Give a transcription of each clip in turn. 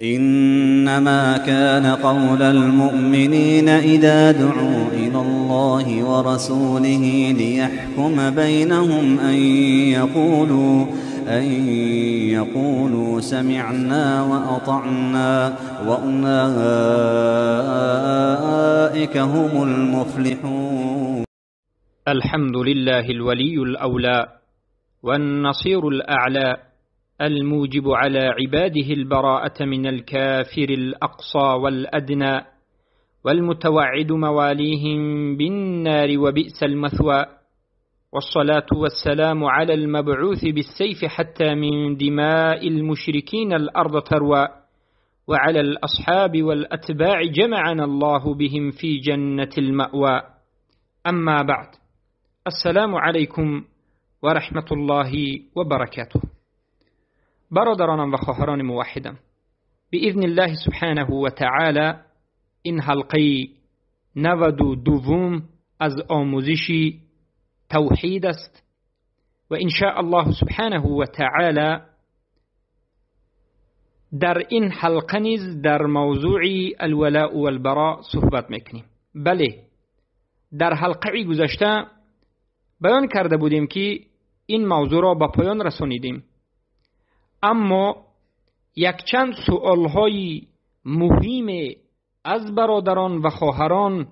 إنما كان قول المؤمنين إذا دعوا إلى الله ورسوله ليحكم بينهم أن يقولوا سمعنا وأطعنا وأولئك هم المفلحون. الحمد لله الولي الأولى والنصير الأعلى الموجب على عباده البراءة من الكافر الأقصى والأدنى والمتوعد مواليهم بالنار وبئس المثوى، والصلاة والسلام على المبعوث بالسيف حتى من دماء المشركين الأرض تروى، وعلى الأصحاب والأتباع جمعنا الله بهم في جنة المأوى. أما بعد، السلام عليكم ورحمة الله وبركاته. برادرانم و خواهران موحدم، بإذن الله سبحانه و تعالی این حلقه 92 از آموزش توحید است و إن شاء الله سبحانه و تعالی در این حلقه نیز در موضوع الولاء و البراء صحبت میکنیم. بله، در حلقه گذشته بیان کرده بودیم که این موضوع را به پایان رسانیدیم، اما یکچند سؤالهای مهم از برادران و خواهران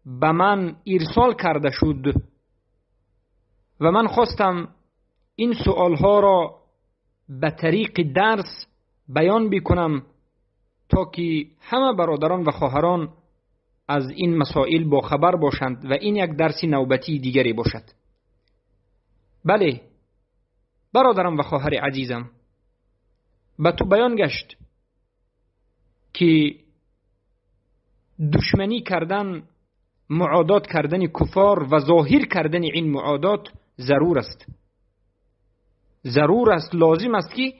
به من ارسال کرده شد و من خواستم این سؤالها را به طریق درس بیان بکنم تا که همه برادران و خواهران از این مسائل با خبر باشند و این یک درس نوبتی دیگری باشد. بله، برادرم و خواهر عزیزم، به تو بیان گشت که دشمنی کردن، معادات کردن کفار و ظاهر کردن این معادات ضرور است. ضرور است، لازم است که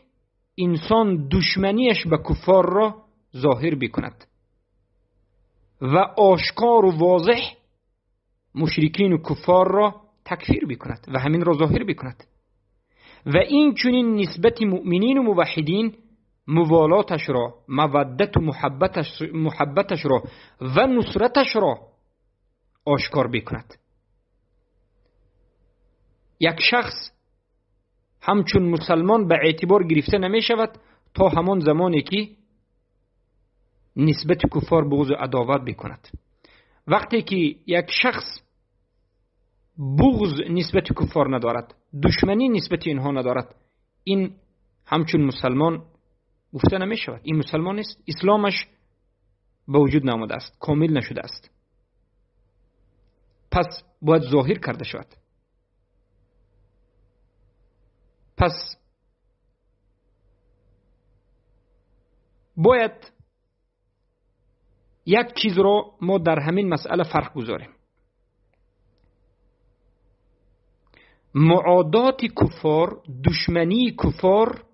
انسان دشمنیش به کفار را ظاهر بکند و آشکار و واضح مشرکین و کفار را تکفیر بکند و همین را ظاهر بکند و این چنین نسبت مؤمنین و موحدین موالاتش را، مودت و محبتش را و نصرتش را آشکار بکند. یک شخص همچون مسلمان به اعتبار گرفته نمی شود تا همان زمانی که نسبت کفار بغض و عداوت بکند. وقتی که یک شخص بغض نسبت کفار ندارد، دشمنی نسبت اینها ندارد، این همچون مسلمان گفته نمی شود. این مسلمان نیست، اسلامش به وجود نامده است، کامل نشده است. پس باید ظاهر کرده شود. پس باید یک چیز را ما در همین مسئله فرق گذاریم. معادات کفار، دشمنی کفار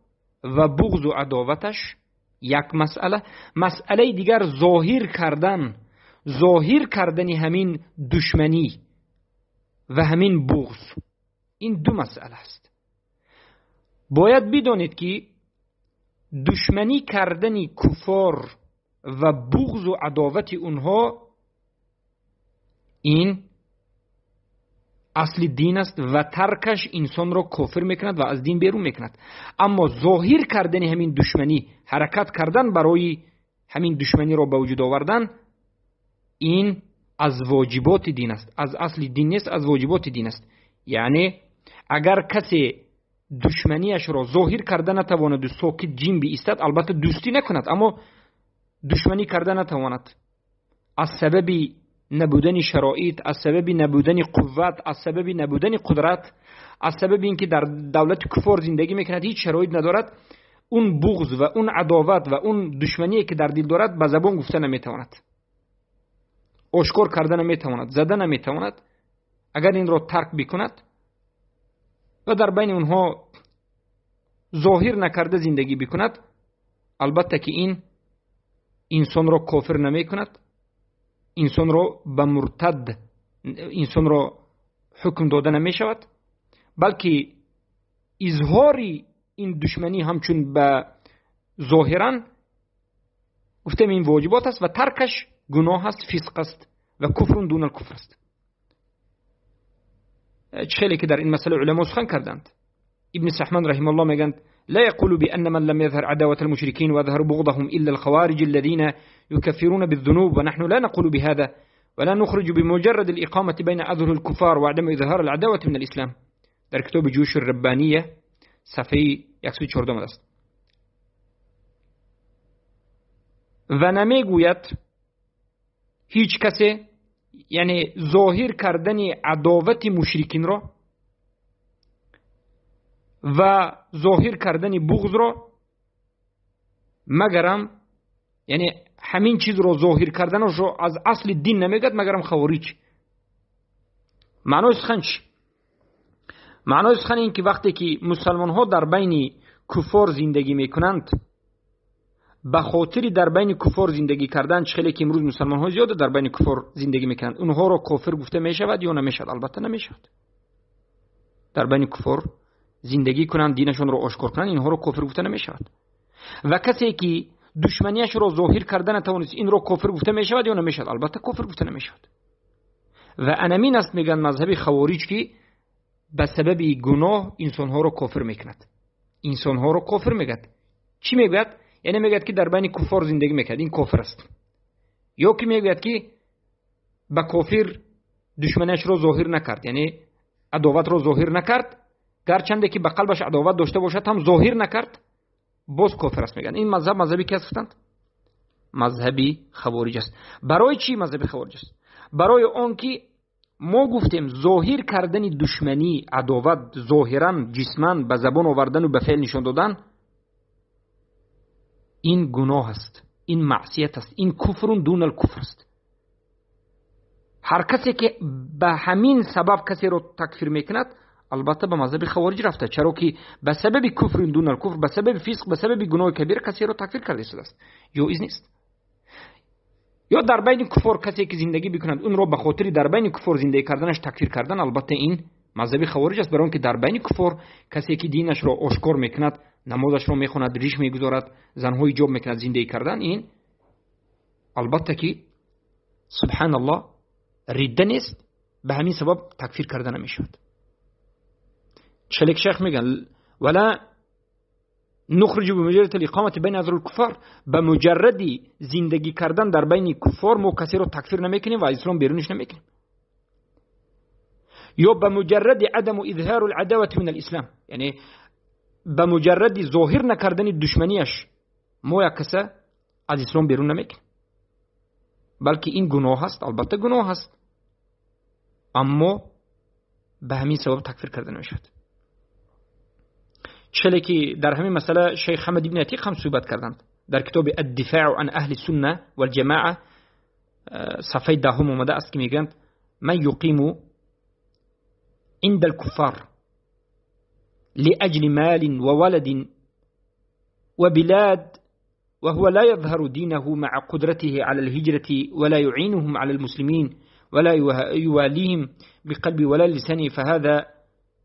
و بغض و عداوتش یک مسئله، مسئله دیگر ظاهر کردن همین دشمنی و همین بغض، این دو مسئله است. باید بدانید که دشمنی کردن کفار و بغض و عداوت اونها این اصل دین است و ترکش انسان را کافر میکند و از دین بیرون میکند. اما ظاهر کردن همین دشمنی، حرکت کردن برای همین دشمنی را به وجود آوردن، این از واجبات دین است، از اصل دین نیست، از واجبات دین است. یعنی اگر کسی دشمنیش را ظاهر کرده نتواند و ساکت جیم بایستد، البته دوستی نکند اما دشمنی کرده نتواند، از سبب نبودن شرایط، از سبب نبودن قوت، از سبب نبودن قدرت، از سبب اینکه در دولت کفار زندگی میکند، هیچ شرایط ندارد، اون بغض و اون عداوت و اون دشمنی که در دل دارد به زبان گفته نمیتواند، آشکار کرده نمیتواند، زده نمیتواند. اگر این را ترک بکند و در بین اونها ظاهر نکرده زندگی بکند، البته که این انسان را کافر نمیکند، انسان را به مرتد، انسان را حکم داده نمی شود، بلکه اظهار این دشمنی همچون به ظاهرا Гуфтем ин воҷибот аст ва таркаш гуноҳ аст, фисқ аст ва куфрун дунал куфр аст. Чӣ хеле ки дар ин масъала уламо сухан карданд. Ибни Саҳман раҳимаҳуллоҳ мегӯянд: لا يقول بأن من لم يظهر عداوة المشركين وأظهر بغضهم إلا الخوارج الذين يكفرون بالذنوب، ونحن لا نقول بهذا ولا نخرج بمجرد الإقامة بين أظهر الكفار وعدم إظهار العداوة من الإسلام. در کتاب جیوش الربانیه صفحه 114 است. و نمیگوید هیچ کسی، یعنی ظاهر کردن عداوت مشرکین را و ظاهر کردن بغض را، مگرم یعنی همین چیز را ظاهر کردنش را از اصل دین نمیگد، مگرم خوارج. معنای سخن چی؟ معنای سخن این که وقتی که مسلمان ها در بین کفار زندگی میکنند، به خاطر در بین کفار زندگی کردن، چه خیلی که امروز مسلمان ها زیاد در بین کفار زندگی میکنند، اونها را کافر گفته میشود یا نمیشود؟ البته نمیشود. در بین کفار زندگی کنند، دینشون را آشکار کنند، اینها را کافر گفته نمیشود. و کسی که دشمنیش را ظاهر کردن نتوانست، این را کافر گفته میشود یا نمیشود؟ البته کافر گفته نمیشود. و انمین است میگن مذهب خوارج که به سبب گناه انسانها را کافر میکند. انسانها را کافر میگد. چی میگوید؟ یعنی میگوید که در بین کفار زندگی میکرد، این کافر است. یا که میگوید که به کافر دشمنیش را ظاهر نکرد، یعنی عداوت را ظاهر نکرد، گرچنده که به قلبش عداوت داشته باشد هم ظاهر نکرد، باز کافر است میگن. این مذهب مذهبی کی هستند؟ مذهبی خوارج است. برای چی مذهبی خوارج است؟ برای آن که ما گفتیم ظاهر کردن دشمنی، عداوت، ظاهرا جسما به زبان آوردن و به فعل نشان دادن، این گناه است، این معصیت است، این کفر دون الکفر است. هر کسی که به همین سبب کسی را تکفیر میکند، البته به مذهب خوارج رفته، چرا که به سبب کفر دون الکفر، به سبب فسق، به سبب گناه کبیر کسی را تکفیر کرده است، جایز نیست. یا در بین کفار کسی که زندگی بکند، اون را به خاطر در بین کفار زندگی کردنش تکفیر کردن، البته این مذهب خوارج است. برای اینکه در بین کفار کسی که دینش را آشکار میکند، نمازش را میخواند، ریش میگذارد، زنهای حجاب میکند، زندگی کردن، این البته که سبحان الله رده نیست، به همین سبب تکفیر کردن نمیشود. چلک شیخ میگن ولا نخرج بمجرد الاقامه بین اذر الكفار، به مجرد زندگی کردن در بین کفار ما کسی رو تکفیر نمیکنیم و اسلام بیرونش نمیکنیم. یا به مجرد عدم اظهار العداوه من الاسلام، یعنی به مجرد ظاهر نکردن دشمنیش ما یک کس از اسلام بیرون نمیکنیم، بلکه این گناه است، البته گناه است، اما به همین سبب تکفیر کردن نمیشود. چلی که در همین مسئله شیخ حمد ابن عتیق هم صحبت کردند در کتاب الدفاع عن اهل السنه والجماعه صفحه 10 اومده است که میگند من یقیم عند الكفار لأجل مال وولد وبلاد وهو لا يظهر دينه مع قدرته على الهجرة ولا يعينهم على المسلمين ولا يواليهم بقلبه ولا لسانه، فهذا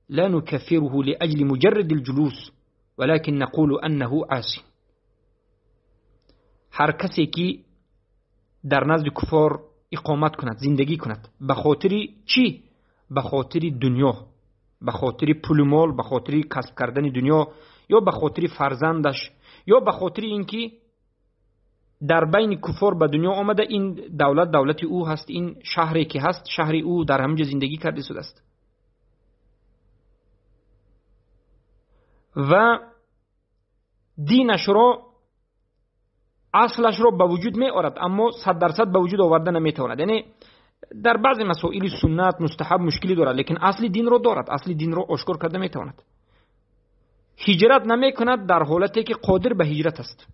لا نكفره لأجل مجرد الجلوس ولكن نقول أنه عاصي. هر کسی که در نزد کفار اقامت کند، زندگی کند، به خاطر چی؟ به خاطر دنیا، به خاطر پول و مال، به خاطر کسب کردن دنیا، یا به خاطر فرزندش، یا به خاطر اینکه در بین کفار به دنیا آمده، این دولت دولت او هست، این شهری که هست شهر او، در همینجا زندگی کرده شده است. و دینش را، اصلش را به وجود می آورد، اما 100% به وجود آورده نمیتواند. یعنی در بعض مسائل سنت مستحب مشکلی دارد، لیکن اصل دین را دارد، اصل دین را آشکار کرده میتواند. هجرت نمیکند در حالتی که قادر به هجرت است.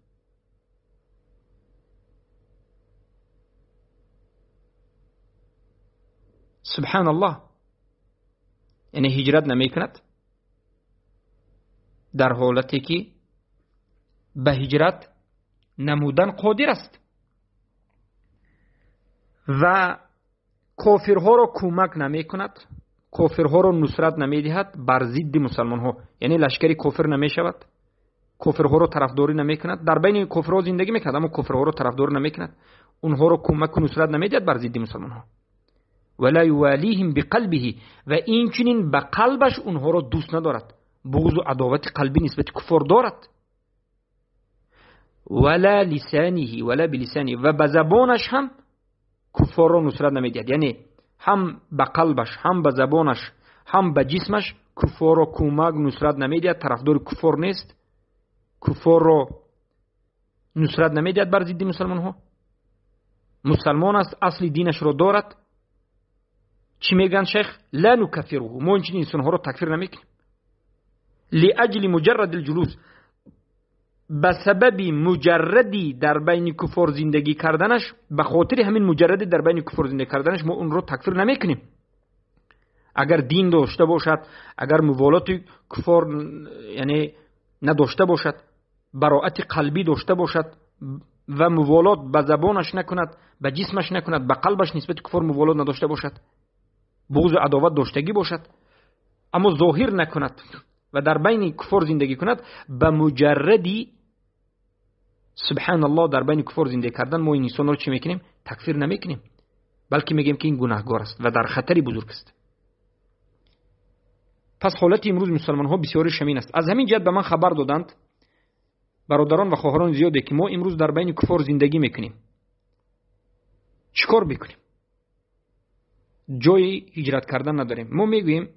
سبحان الله، یعنی هجرت نمیکند در حالتی که به هجرت نمودن قادر است و کافرها را کمک نمی کند، کافرها را نصرت نمی دهد بر ضد مسلمان ها، یعنی لشکری کافر نمی شود، кофирҳоро тарафдорӣ намекунад, дар байни кофирҳо зиндагӣ мекунад, аммо кофирҳоро тарафдорӣ намекунад, онҳоро кӯмак ва нусрат намедиҳад бар зидди мусулмонҳо. ولا يواليهم بقلبه و اینچنین به قلبش اونها را دوست ندارد، بغض و عداوت قلبی نسبت کفار دارد. ولا لسانه ولا بلسانه و به زبانش هم کفار را نصرت نمیدهد، یعنی هم به قلبش هم به زبانش هم به جسمش کفار را کمک نصرت نمیدهد، طرفدار کفار نیست، کفار را نصرت نمیدهد بر ضد مسلمان ها. مسلمان است، اصل دینش را دارد. چی میگن شیخ؟ لا نکفره، ما این چنین انسان ها را تکفیر نمیکنیم. لأجل مجرد الجلوس، به سبب مجردی در بین کفار زندگی کردنش، به خاطر همین مجردی در بین کفار زندگی کردنش ما اون رو تکفیر نمیکنیم. اگر دین داشته باشد، اگر موالات کفار یعنی نداشته باشد، براءت قلبی داشته باشد و موالات به زبانش نکند، به جسمش نکند، به قلبش نسبت کفار موالات نداشته باشد، بغض و عداوت داشتگی باشد، اما ظاهر نکند و در بین کفار زندگی کند، به مجردی سبحان الله در بین کفار زندگی کردن ما این انسان رو چی میکنیم؟ تکفیر نمیکنیم، بلکه میگیم که این گناهگار است و در خطری بزرگ است. پس حالت امروز مسلمان ها بسیار شمین است. از همین جهت به من خبر دادند برادران و خواهران زیاده که ما امروز در بین کفار زندگی میکنیم، چیکار بکنیم؟ جای هجرت کردن نداریم. ما میگوییم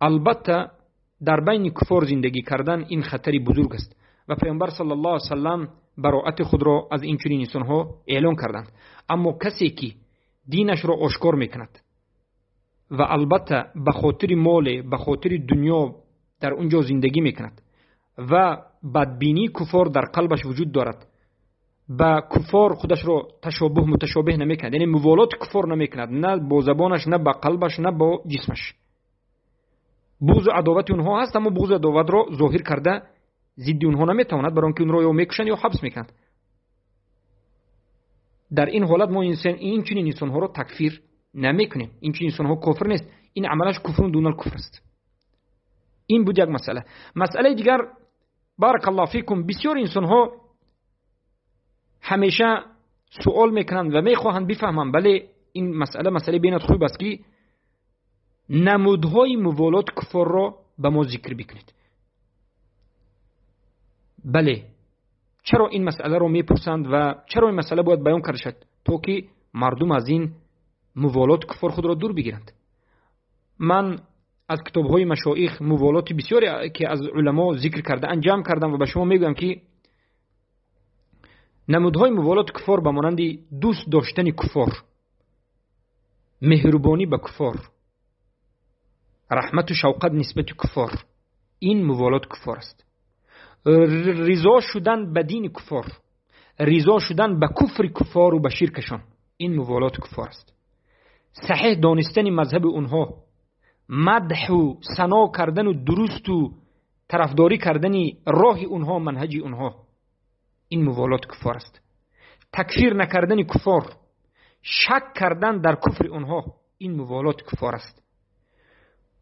البته در بین کفار زندگی کردن این خطری بزرگ است و پیامبر صلی الله علیه و سلم براءت خود را از این چنین انسان‌ها اعلان کردند. اما کسی که دینش را آشکار میکند و البته به خاطر مال، به خاطر دنیا در اونجا زندگی میکند و بدبینی کفار در قلبش وجود دارد، با کفار خودش را تشابه متشابه نمیکند، یعنی موالات کفار نمیکند، نه با زبانش، نه با قلبش، نه با جسمش. بغض و عداوت اونها هست، اما بغض و عداوت را ظاهر کرده ضد اونها نمیتواند، برای اینکه اونها یا میکشند یا حبس میکنند. در این حالت ما این چنین انسانها را تکفیر نمیکنیم، این چنین انسانها کافر نیست، این عملش کفر دون الکفر است. این بود یک مسئله. مسئله دیگر، بارک الله فیکم، بسیار انسانها همیشه سوال میکنند و میخواهند بفهمند، بله این مسئله مسئله بینت خوب است که نمودهای موالات کفار را به ما ذکر بکنید. بله، چرا این مسئله را میپرسند و چرا این مسئله باید بیان کرده شد؟ تا که مردم از این موالات کفار خود را دور بگیرند. من از کتاب‌های مشایخ موالات بسیاری که از علما ذکر کرده انجام کردم و به شما میگویم که نمودهای موالات کفار به مانند دوست داشتن کفار، مهربانی به کفار، رحمت و شوقت نسبت کفار، این موالات کفار است. رضا شدن به دین کفار، رضا شدن به کفر کفار و به شرکشان، این موالات کفار است. صحیح دانستن مذهب اونها، مدح و ثنا کردن و درست و طرفداری کردن راه اونها، منهج اونها، این موالات کفار است. تکفیر نکردن کفار، شک کردن در کفر اونها، این موالات کفار است.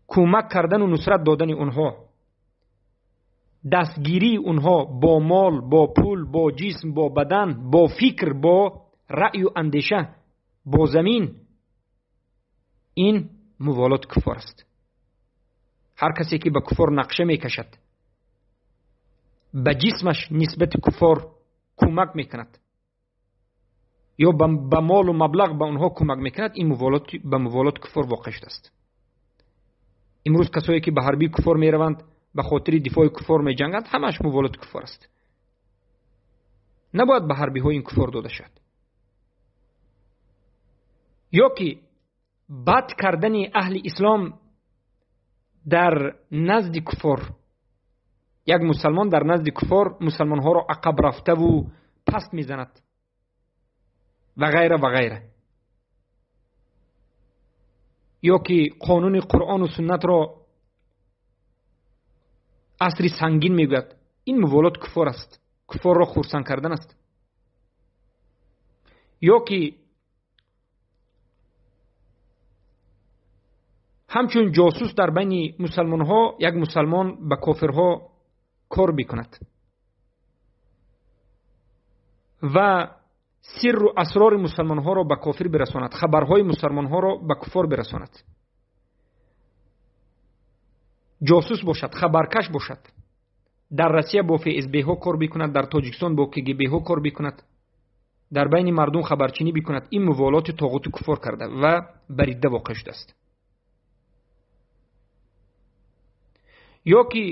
کمک کردن و نصرت دادن اونها، دستگیری اونها با مال، با پول، با جسم، با بدن، با فکر، با رأی و اندیشه، با زمین، این موالات کفار است. هر کسی که به کفار نقشه میکشد، به جسمش نسبت کفار کمک میکند یا به مال و مبلغ به اونها کمک میکند، این موالات به موالات کفار واقع شده است. امروز کسایی که به حربی کفار میروند، به خاطر دفاع کفار میجنگند، همش موالات کفار است. نباید به حربی های این کفار داده شد. یا که بد کردن اهل اسلام در نزد کفار، یک مسلمان در نزد کفار مسلمان ها را عقب رفته و پست میزند و غیره و غیره، یا که قانون قرآن و سنت را عصر سنگین میگوید، این موالات کفار است، کفار را خرسند کردن است. یا که همچون جاسوس در بین مسلمان ها، یک مسلمان به کافرها кор бикунад ва сирру асрори мусалмонҳоро ба кофир бирасонад, хабарҳои мусалмонҳоро ба куффор бирасонад, ҷосус бошад, хабаркаш бошад, дар Россия бо ФСБ-ҳо кор бикунад, дар Тоҷикистон бо КГБ-ҳо кор бикунад, дар байни мардум хабарчинӣ бикунад, ин муволоти тоғути куффор карда ва ба ридда воқеъ шудааст. Ё ки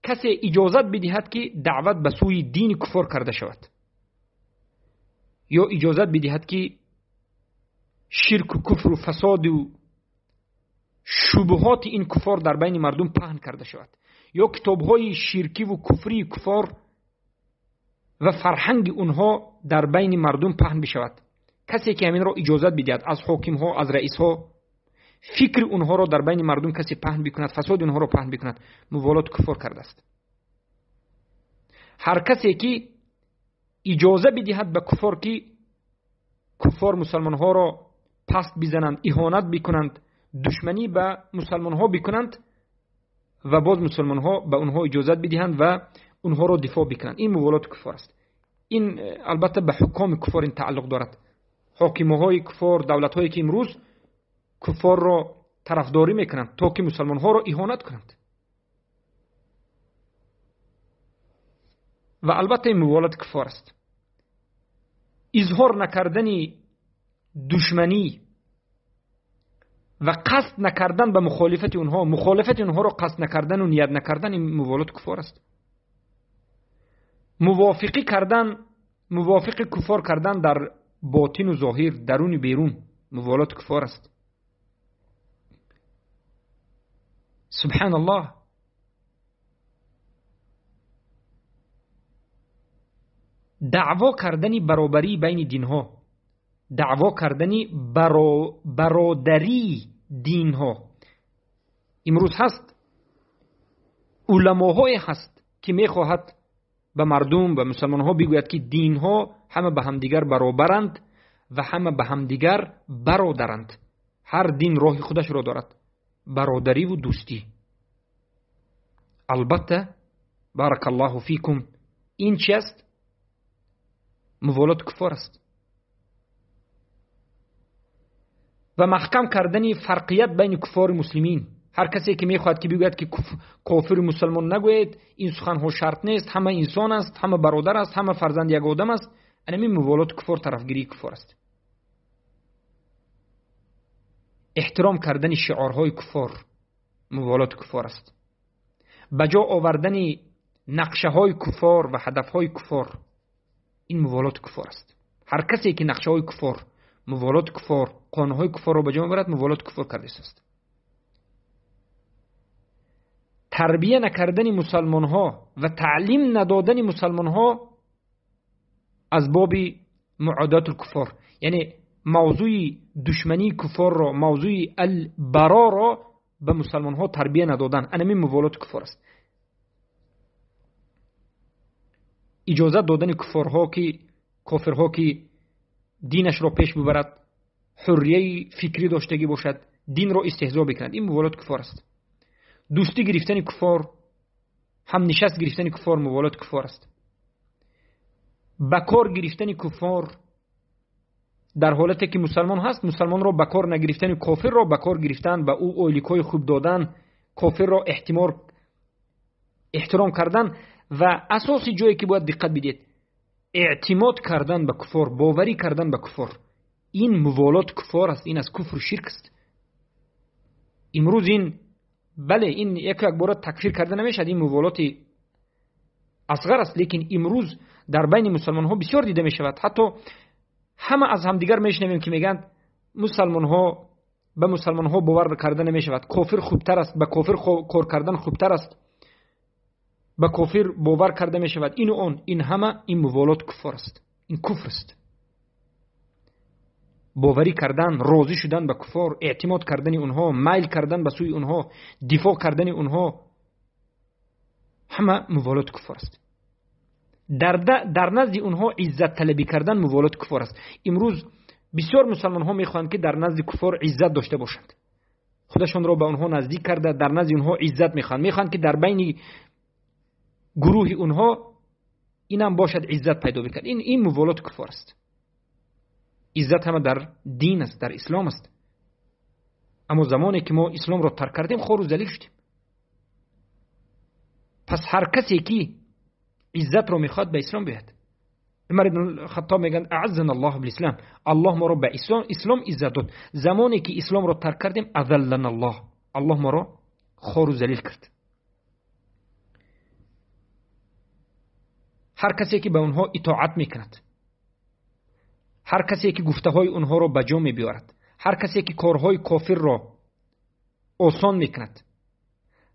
касе иҷозат бидиҳад, ки даъват ба сӯи дини куффор карда шавад, ё иҷозат бидиҳад, ки ширку куфру фасоду шубҳоти ин куффор дар байни мардум паҳн карда шавад, ё китобҳои ширкиву куфрии куффор ва фарҳанги онҳо дар байни мардум паҳн бишавад. Касе ки ҳаминро иҷозат бидиҳад, аз ҳокимҳо, аз раисҳо, фикри онҳоро дар байни мардум касе паҳн бикунад, фасоди онҳоро паҳн бикунад, муволот куффор кардааст. Ҳар касе ки иҷоза бидиҳад ба куффор, ки куффор мусалмонҳоро паст бизананд, иҳонат бикунанд, душманӣ ба мусалмонҳо бикунанд ва боз мусалмонҳо ба онҳо иҷозат бидиҳанд ва онҳоро дифоъ бикунанд, ин муволоти куффор аст. Ин албатта ба ҳукоми куффор ин тааллуқ дорад. Ҳокимҳои куффор, давлатҳое ки имрӯз куффорро тарафдорӣ мекунанд, то ки мусалмонҳоро иҳонат кунанд. Ва албатта ин муволоти куффор аст. Изҳор накардани душманӣ ва қасд накардан ба мухолифати онҳо, мухолифати онҳоро қасд накардану ният накардан, ин муволоти куффор аст. Мувофиқӣ кардан, мувофиқи куффор кардан дар ботину зоҳир, даруни берун, муволоти куффор аст. Субҳаналлоҳ. Даъво кардани баробарии байни динҳо, даъво кардани бародарии динҳо. Имрӯз ҳаст уламоҳое ҳаст, ки мехоҳад ба мардум, ба мусалмонҳо бигӯяд, ки динҳо ҳама ба ҳамдигар баробаранд ва ҳама ба ҳамдигар бародаранд. Ҳар дин роҳи худашро дорад, бародариву дӯстӣ. Албатта, баракаллоҳу фикум, ин чи аст? Муволоти куффор аст. Ва маҳкам кардани фарқият байни куффори муслимин. Ҳар касе ки мехоҳад ки бигӯяд, ки кофиру мусалмон нагӯед, ин суханҳо шарт нест, ҳама инсон аст, ҳама бародар аст, ҳама фарзанди як одам аст, анамин муволоти куффор, тарафгирии куффор аст. Эҳтиром кардани шиорҳои куффор муволоти куффор аст. Ба ҷо овардани нақшаҳои куффор ва ҳадафҳои куффор, ин муволоти куффор аст. Ҳар касе ки нақшаҳои куффор, муволоти куффор, қонунҳои куффорро ба ҷо мебарад, муволоти куффор кардааст. Тарбия накардани мусалмонҳо ва таълим надодани мусалмонҳо аз боби муодатул куффор, яъне мавзӯи душмании куффорро, мавзӯи албароро ба мусалмонҳо тарбия надодан, анамин муволоти куффор аст. Иҷозат додани куффорҳо, ки кофирҳо ки динашро пеш бибарад, ҳуррияи фикрӣ доштагӣ бошад, динро истеҳзо бикунад, ин муволоти куффор аст. Дӯстӣ гирифтани куффор, ҳамнишаст гирифтани куффор муволоти куффор аст. Ба кор гирифтани куффор дар ҳолате ки мусалмон ҳаст, мусалмонро ба кор нагирифтани кофирро ба кор гирифтан, ба ӯ ойликҳои хуб додан, кофирро эҳтиром кардан ва асоси ҷое ки бояд диққат бидиҳед, эътимод кардан ба куффор, боварӣ кардан ба куффор, ин муволоти куффор аст, ин аз куфру ширк аст. Имрӯз ин бале, ин яку якбора такфир карда намешавад, ин муволоти асғар аст, лекин имрӯз дар байни мусалмонҳо бисёр дида мешавад. Ҳатто ҳама аз ҳамдигар мешунавем, ки мегӯянд мусалмонҳо ба мусалмонҳо бовар карда намешавад, кофир хубтар аст, ба кофир кор кардан хубтар аст, ба кофир бовар карда мешавад, ину он. Ин ҳама ин муволот куффор аст, ин куфр аст. Боварӣ кардан, розӣ шудан ба куффор, эътимод кардани онҳо, майл кардан ба сӯи онҳо, дифоъ кардани онҳо, ҳама муволоти куффор аст. Дар назди онҳо иззатталабӣ кардан муволоти куффор аст. Имрӯз бисёр мусалмонҳо мехоҳанд, ки дар назди куффор иззат дошта бошанд, худашонро ба онҳо наздик карда, дар назди онҳо иззат мехоҳанд, мехоҳанд, ки дар байни гурӯҳи онҳо инам бошад иззат пайдо мекард. Ин муволоти куффор аст. Иззат ҳама дар дин аст, дар ислом аст. Аммо замоне ки мо исломро тарк кардем, хору залил шудем. Пас ҳар касе ки иззатро мехоҳад, ба ислом биёяд. Умар ибн Хаттоб мегӯянд: аъаззана Аллоҳу бил-ислом, Аллоҳ моро ба ислом иззат дод. Замоне ки исломро тарк кардем, азаллана Аллоҳ, Аллоҳ моро хору залил кард. Ҳар касе ки ба онҳо итоат мекунад, ҳар касе ки гуфтаҳои онҳоро ба ҷо мебиёрад, ҳар касе ки корҳои кофирро осон мекунад,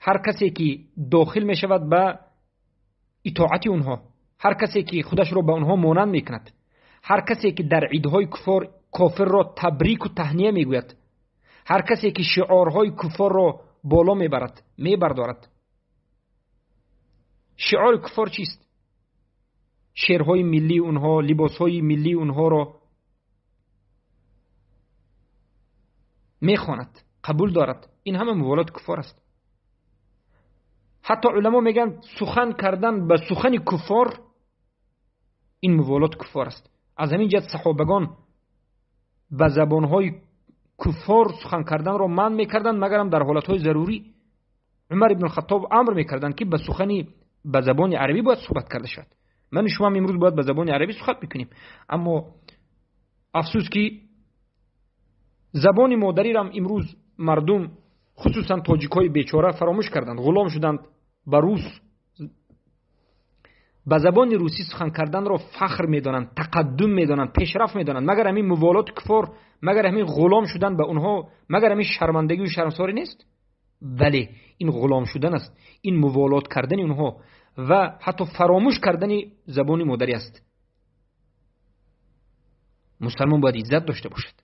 ҳар касе ки дохил мешавад ба итоати онҳо, ҳар касе ки худашро ба онҳо монанд мекунад, ҳар касе ки дар идҳои кофирро табрику таҳния мегӯяд, ҳар касе ки шиорҳои куффорро боло мебарад, мебардорад. Шиори куффор чист? Шеърҳои миллии онҳо, либосҳои миллии онҳоро мехонад, қабул дорад. Ин ҳама муволоти куффор аст. Ҳатто уламо мегӯянд, сухан кардан ба сухани куффор ин муволоти куффор аст. Аз ҳамин ҷиҳат саҳобагон ба забонҳои куффор сухан карданро манъ мекарданд, магарам дар ҳолатҳои зарурӣ. Умар ибн Хаттоб амр мекарданд, ки ба забони арабӣ бояд суҳбат карда шавад. Ман шумо ҳам имрӯз бояд ба забони арабӣ суҳбат бикунем, аммо афсӯс ки забони модариро ҳам имрӯз мардум, хусусан тоҷикҳои бечора, фаромӯш карданд, ғулом шуданд ба рус. Ба забони русӣ сухан карданро фахр медонанд, тақаддум медонанд, пешрафт медонанд. Магар ҳамин муволоти куффор, магар ҳамин ғулом шудан ба онҳо, магар ҳамин шармандагию шармсорӣ нест? Бале, ин ғулом шудан аст, ин муволот кардани онҳо ва ҳатто фаромӯш кардани забони модарӣ аст. Мусалмон бояд иззат дошта бошад.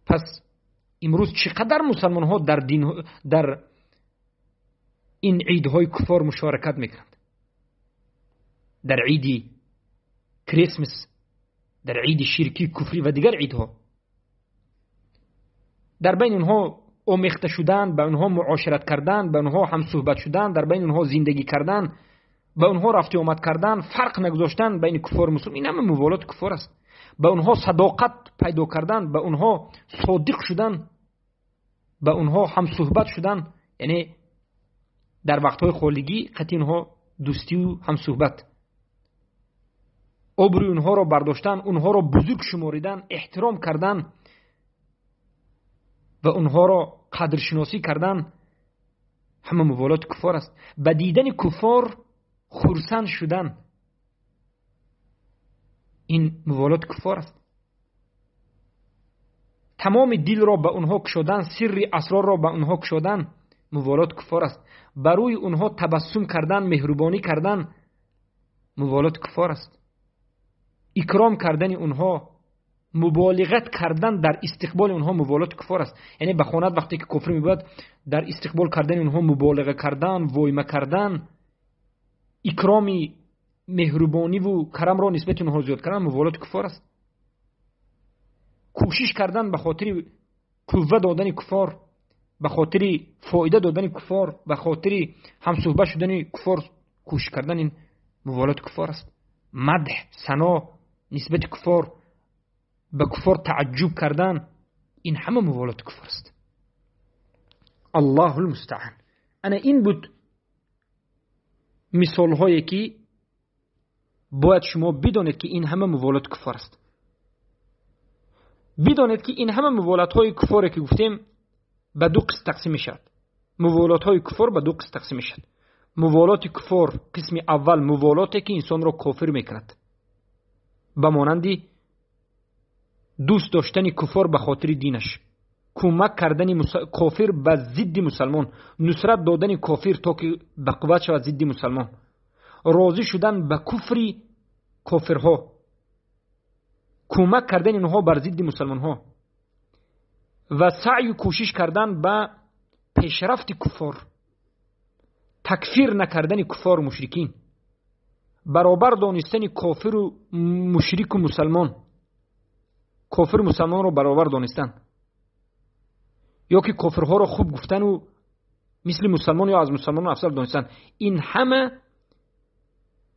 Пас имрӯз чӣ қадар мусалмонҳо дар ин идҳои куффор мушоракат мекунанд? Дар иди Крисмас, дар иди ширкӣ, куфрӣ ва дигар идҳо дар байни онҳо омехта шудан, ба онҳо муошират кардан, ба онҳо ҳамсуҳбат шудан, дар байни онҳо зиндагӣ кардан, ба онҳо рафту омад кардан, фарқ нагузоштан байни куффор мусулмон, ин ҳама муволоти куффор аст. Ба онҳо садоқат пайдо кардан, ба онҳо содиқ шудан, ба онҳо ҳамсуҳбат шудан, яъне дар вақтҳои холигӣ қатъи онҳо дӯстию ҳамсуҳбат, обрӯи онҳоро бардоштан, онҳоро бузург шуморидан, эҳтиром кардан ва онҳоро қадршиносӣ кардан, ҳама муволоти куффор аст. Ба дидани куффор хурсанд шудан, ин муволоти куффор аст. Тамоми дилро ба онҳо кушодан, сирри асрорро ба онҳо кушодан, муволоти куффор аст. Ба рӯи онҳо табассум кардан, меҳрубонӣ кардан, муволоти куффор аст. Икром кардани онҳо, муболиғат кардан дар истиқболи онҳо муволоти куффор аст. Яъне ба хонат вақте ки куфр мебояд, дар истиқбол кардани онҳо муболиға кардан, войма кардан, икроми меҳрубониву карамро нисбати онҳо зиёд кардан муволоти куффор аст. Кӯшиш кардан ба хотири қувва додани куффор, ба хотири фоида додани куффор, ба хотири ҳамсуҳбат шудани куффор кӯшиш кардан, ин муволоти куффор аст. Мадҳ, сано нисбати куффор, ба куффор тааҷҷуб кардан, ин ҳама муволоти куффор аст. Аллоҳул мустаъан. Ана ин буд мисолҳое ки бояд шумо бидонед ки ин ҳама муволоти куффор аст. Бидонед ки ин ҳама муволотҳои куффоре ки гуфтем ба ду қисм тақсим мешавад. Муволотҳои куффор ба ду қисм тақсим мешавад. Муволоти куффор қисми аввал муволоте ки инсонро кофир мекунад, ба монанди дӯст доштани куффор ба хотири динаш, кӯмак кардани кофир ба зидди мусалмон, нусрат додани кофир то ки ба қувват шавад зидди мусалмон, розӣ шудан ба куфри кофирҳо, кӯмак кардани онҳо бар зидди мусалмонҳо ва саъю кӯшиш кардан ба пешрафти куффор, такфир накардани куффору мушрикин, баробар донистани кофиру мушрику мусалмон, кофиру мусалмонро баробар донистан, ё ки кофирҳоро хуб гуфтану мисли мусалмон ё аз мусалмонон афзал донистан, ин ҳама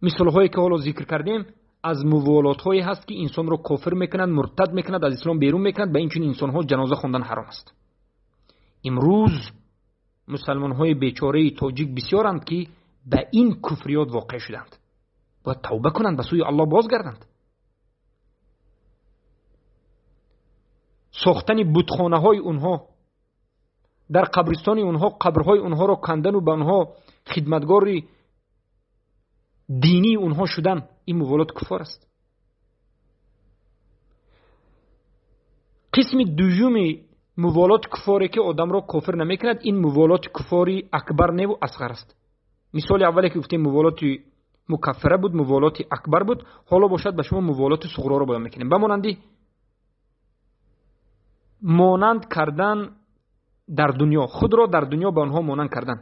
мисолҳое ки ҳоло зикр кардем аз муволотҳое ҳаст ки инсонро кофир мекунад, муртад мекунад, аз ислом берун мекунад. Ба ин чунин инсонҳо ҷаноза хондан ҳаром аст. Имрӯз мусалмонҳои бечораи тоҷик бисёранд ки ба ин куфриёт воқеъ шуданд. Бояд тавба кунанд, ба сӯи Аллоҳ бозгарданд. Сохтани бутхонаҳои онҳо дар қабристони онҳо, қабрҳои онҳоро кандану ба онҳо хидматгори динии онҳо шудан, ин муволоти куфор аст. Қисми дуюми муволоти куфоре ки одамро кофир намекунад, ин муволоти куфори акбар неву асғар аст. Мисоли аввале ки гуфтем муволоти мукаффира буд, муволоти акбар буд. Ҳоло бошад ба шумо муволоти суғроро баён мекунем. Ба монанди монанд кардан дар дунё, худро дар дунё ба онҳо монанд кардан.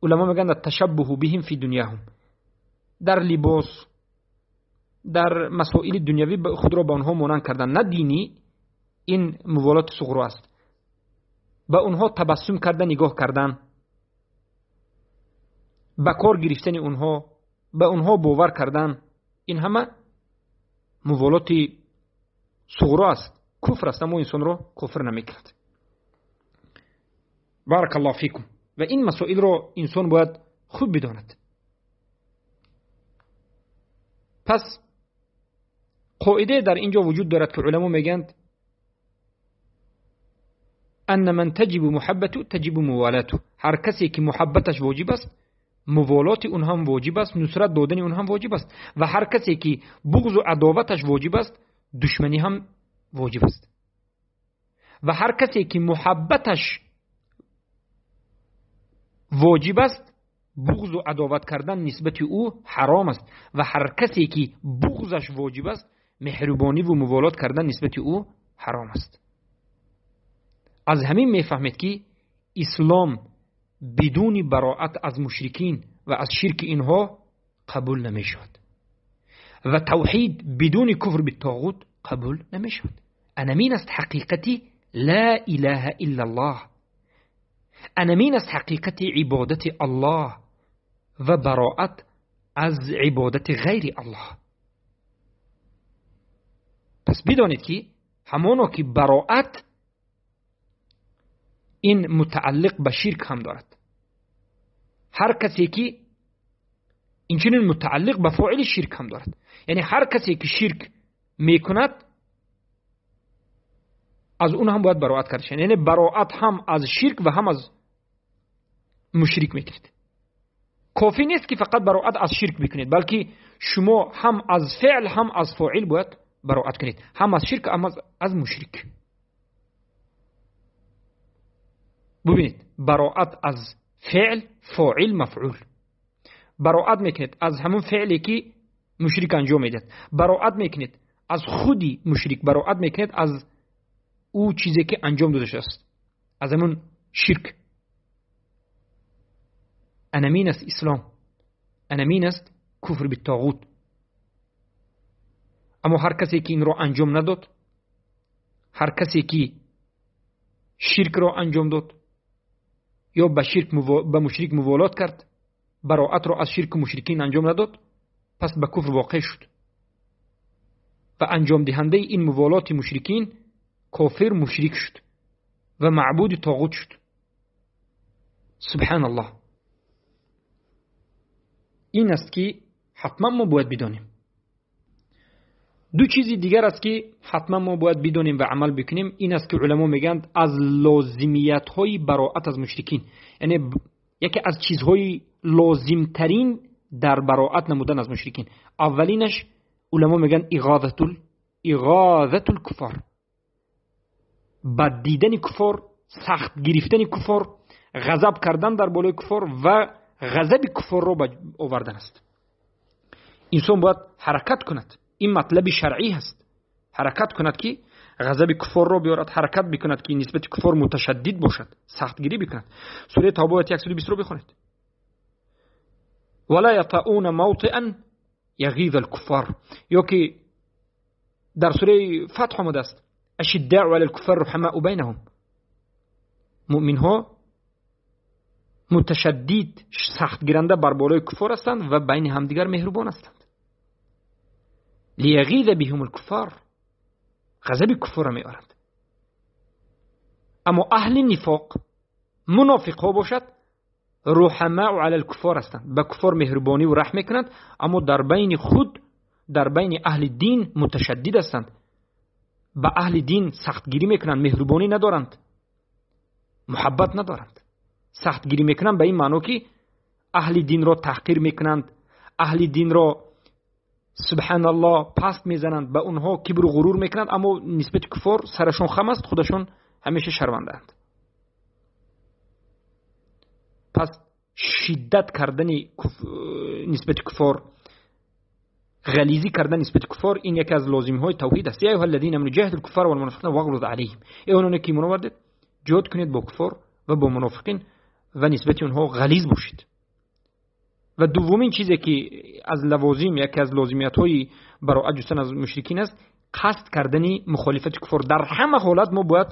Уламо мегӯянд ташаббуҳу биҳим фи дунёҳум, дар либос, дар масоили дунявӣ худро ба онҳо монанд кардан, на динӣ, ин муволоти суғро аст. Ба онҳо табассум карда нигоҳ кардан, ба кор гирифтани онҳо, ба онҳо бовар кардан, ин ҳама муволоти суғро аст, куфр аст, аммо инсонро кофир намекунад. Баракаллоҳу фикум. Ва ин масоилро инсон бояд хуб бидонад. Пас қоидае дар ин ҷо вуҷуд дорад ки уламо мегӯянд анна ман таҷибу муҳаббату таҷибу муволату, ҳар касе ки муҳаббаташ воҷиб аст, муволоти он ҳам воҷиб аст, нусрат додани он ҳам воҷиб аст, ва ҳар касе ки буғзу адоваташ воҷиб аст, душманӣ ҳам воҷиб аст, ва ҳар касе ки муҳаббаташ воҷиб аст, буғзу адоват кардан нисбати ӯ ҳаром аст, ва ҳар касе ки буғзаш воҷиб аст, меҳрубониву муволот кардан нисбати ӯ ҳаром аст. Аз ҳамин мефаҳмед ки ислом бидуни бароат аз мушрикин ва аз ширки инҳо қабул намешавад ва тавҳид бидуни куфр биттоғут қабул намешавад. Анамин аст ҳақиқати ла илаҳа иллаллоҳ, анамин аст ҳақиқати ибодати Аллоҳ ва бароат аз ибодати ғайри Аллоҳ. Пас бидонед ки ҳамоно ки бароат ин мутааллиқ ба ширк ҳам дорад. Ҳар касе ки инчунин мутааллиқ ба фоили ширк ҳам дорад, яъне ҳар касе ки ширк мекунад аз он ҳам бояд бароат карда шавад, яъне бароат ҳам аз ширк ва ҳам аз мушрик мекунед. Кофӣ нест ки фақат бароат аз ширк бикунед, балки шумо ҳам аз феъл ҳам аз фоил бояд бароат кунед, ҳам аз ширк ҳам аз мушрик. Бубинед, бароат аз феъл, фоил, мафъул. Бароат мекунед аз ҳамон феъле ки мушрик анҷом медиҳад, бароат мекунед аз худи мушрик, бароат мекунед аз ӯ чизе ки анҷом дода шудааст, аз ҳамон ширк. Анамин аст ислом, анамин аст куфр биттоғут. Аммо ҳар касе ки инро анҷом надод, ҳар касе ки ширкро анҷом дод ё ба ширк ба мушрик муволот кард, бароатро аз ширку мушрикин анҷом надод, пас ба куфр воқеъ шуд ва анҷомдиҳандаи ин муволоти мушрикин кофир мушрик шуд ва маъбуди тоғут шуд. Субҳаналлоҳ. Ин аст ки ҳатман мо бояд бидонем. Ду чизи дигар аст ки ҳатман мо бояд бидонем ва амал бикунем. Ин аст ки уламо мегӯянд аз лозимиятҳои бароат аз мушрикин, яъне яке аз чизҳои лозимтарин дар бароат намудан аз мушрикин, аввалинаш уламо мегӯянд иғозатул куфор, бад дидани куфор, сахт гирифтани куфор, ғазаб кардан дар болои куфор ва ғазаби куфорро овардан аст. Инсон бояд ҳаракат кунад, ин матлаби шаръӣ ҳаст, ҳаракат кунад ки ғазаби куфорро биёрад, ҳаракат бикунад ки нисбати куфор муташаддид бошад, сахтгирӣ бикунад. Сураи Тавба ояти 120-ро бихонед. Вала ятауна мавтиан яғиза алкуффар, ё ки дар сураи Фатҳ омадааст ашиддаъу ала алкуффар рухамаъу байнаҳум, муъминҳо Муташаддид, сахтгиранда бар болои куффор ҳастанд ва байни ҳамдигар меҳрубон ҳастанд. Лиягиза биҳум алкуффар, ғазаби куффорро меоранд. Аммо аҳли нифоқ, мунофиқҳо бошад, рӯҳамау ала алкуффор ҳастанд, ба куффор меҳрубониву раҳм мекунанд, аммо дар байни худ, дар байни аҳли дин муташаддид ҳастанд, ба аҳли дин сахтгирӣ мекунанд, меҳрубонӣ надоранд, муҳаббат надоранд. Сахтгирӣ мекунанд ба ин маъно ки аҳли динро таҳқир мекунанд, аҳли динро субҳаналлоҳ паст мезананд, ба онҳо кибру ғурур мекунанд, аммо нисбати куффор сарашон хам аст, худашон ҳамеша шармандаанд. Пас шиддат кардани нисбати куффор, ғализӣ кардан нисбати куффор, ин яке аз лозимҳои тавҳид аст. Я айюҳа аллазина аману ҷаҳидул куффара вал мунофиқина вағлуз алайҳим. Эй ононе ки имон овардед, ҷиҳод кунед бо куффор ва бо мунофиқин ва нисбати онҳо ғализ бошед. Ва дуввумин чизе ки аз лавозим, яке аз лозимиятҳои бароат ҷустан аз мушрикин аст, қасд кардани мухолифати куффор. Дар ҳама ҳолат мо бояд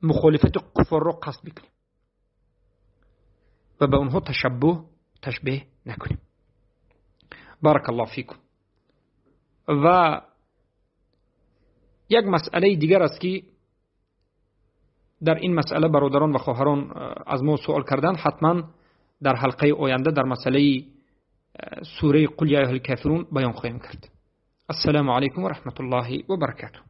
мухолифати куффорро қасд бикунем ва ба онҳо ташаббуҳ, ташбеҳ накунем. Баракаллоҳу фикум. Ва як масъалаи дигар аст ки дар ин масъала бародарон ва хоҳарон аз мо суол карданд, ҳатман дар ҳалқаи оянда дар масъалаи сураи қул я айюҳал кофирун баён хоҳем кард. Ассалому алайкум ва раҳматуллоҳи ва баракатуҳ.